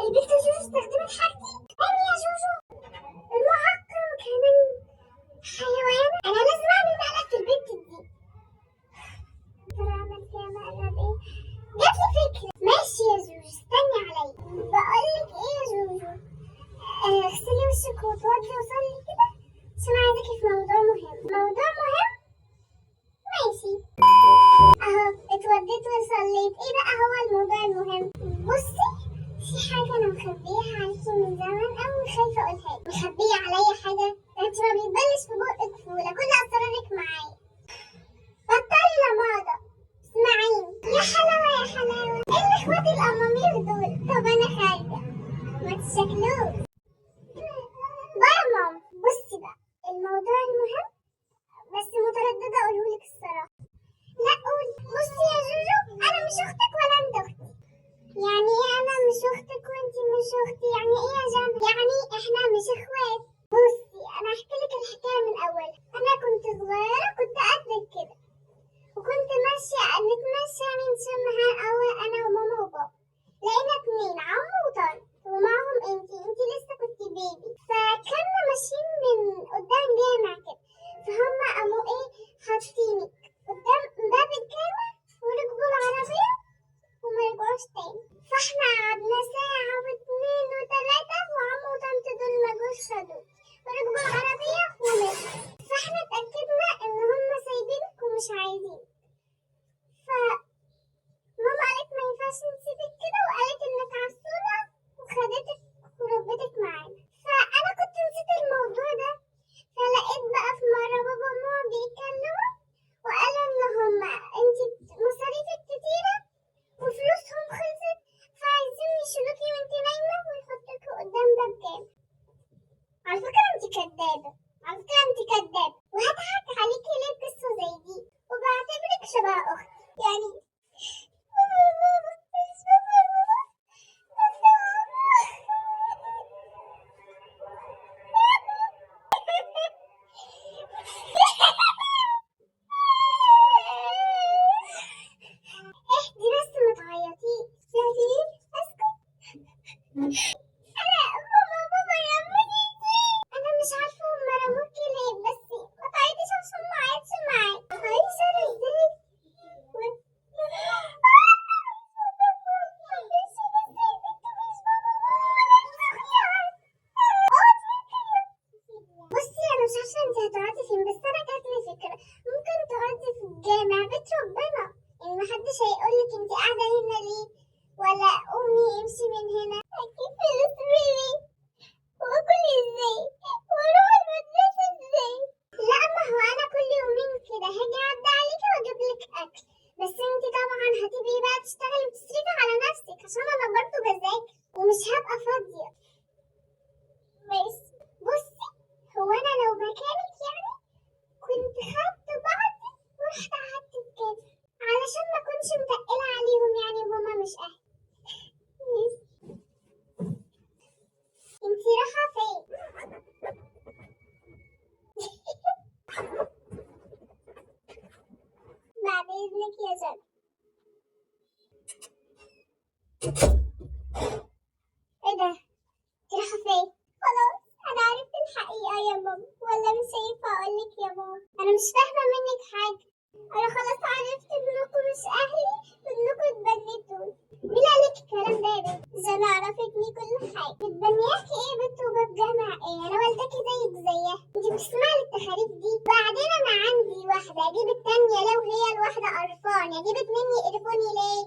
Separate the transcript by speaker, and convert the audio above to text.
Speaker 1: البنت جوجو استخدمت حاجتي. تاني يا جوجو المعقم كمان. حيوان، انا لازم اعمل مقلب في البنت دي. ترى اعمل فيها مقلب ايه؟ جات لي فكرة. ماشي يا جوجو استني عليا. بقولك ايه يا جوجو، اغسلي وشك وتوضي وصلي كده عشان عايزاكي في موضوع مهم. موضوع مهم؟ ماشي اهو اتوضيت وصليت. ايه بقى هو الموضوع المهم؟ بصي، في حاجة انا مخبيها عليكي من زمان اوي خايفة اقولها لك. مخبية عليا حاجة؟ انت ما بيتبلش في بقك فولة، كل اسرارك معايا. بطلي لماضة، اسمعيني يا حلاوة يا حلاوة. ايه الاخوات الامامير دول؟ طب انا خارجة، ما تشكلوش. bye يا ماما. بصي بقى الموضوع المهم، بس مترددة اقولهولك الصراحة. لا قولي. بصي يا جوجو، انا مش اختك ولا انت اختي. يعني ايه انا مش اختك وانتي مش اختي؟ يعني ايه يا جنى؟ يعني احنا مش اخوات. بصي انا هحكي لك الحكاية من اولها. انا كنت صغيرة، كنت قدك كده، وكنت ماشية نتمشى نشم هوا انا وماما وبابا، لقينا اتنين عم وطنط ومعهم انتي لسه كنت بيبي. فكنا ماشيين من قدام جامع كده، فهم قاموا ايه حاطينك قدام باب الجامع وركبوا العربية وما رجعوش تاني. فاحنا قعدنا ساعة واتنين وتلاتة وعم وطنط دول ما جوش خدوك وركبوا العربية ومشوا. فاحنا اتأكدنا ان هم سايبينك ومش عايزين. فماما قالت ما ينفعش نسيبك كده، وقالت انك عسولة وخدتك وربتك معانا. فانا كنت نسيت الموضوع ده. فلقيت بقى في مرة بابا وماما بيتكلموا وقالوا ان هما انتي مصاريفك كتيرة وفلوسهم خلصت، فعايزين يشيلوكي وانتي نايمة ويحطوكي قدام باب جامع. على فكرة انتي كدابة، على فكرة انتي كدابة، وهضحك عليكي ليه بقصة زي دي؟ وبعتبرك شبه اختي يعني. اهدي بس ما تعيطيش. يعني اسكت؟ انا ماما بابا رموني. انا مش عارفه هما رموكي ليه، بس ما تعيطيش عشان ما عيطش معاك. هعيش انا ازاي؟ بصي انا مش عارفه انت هتقعدي فين، بس انا جاتلي فكرة. ممكن تقعدي في الجامع بيت ربنا، يعني محدش هيقولك انت قاعدة هنا ليه، ولا قومي امشي من هنا. اجيب فلوس منين؟ واكل ازاي؟ واروح المدرسة ازاي؟ لا ما هو انا كل يومين كده هاجي اعدي عليكي واجيب لك اكل، بس انت طبعا هتبقي بقى تشتغلي وتصرفي على نفسك عشان انا برضه بذاكر ومش هبقى فاضية. ماشي. بصي هو انا لو مكانك يعني كنت خدت بعضي ورحت قعدت في الجامع علشان ما اكونش متقله عليهم يعني وهما مش اهلي. ماشي. انتي رايحة فين؟ بعد اذنك يا جنى. ايه ده؟ انتي رايحة فين؟ خلاص انا عرفت الحقيقة يا ماما، ولا مش هينفع اقولك يا ماما؟ انا مش فاهمه منك حاجة. انا خلاص عرفت انكم مش اهلي وانكم اتبنيتوني. مين قالك الكلام ده يا بنت؟ جنى عرفتني كل حاجة. متبنياكي ايه يا بنت وباب جامع ايه؟ انا والدتي زيك زيها. انتي بتسمعي التخاريف دي؟ بعدين انا عندي واحدة، اجيب التانية لو هي الواحدة قرفانه، اجيب اتنين يقرفوني ليه؟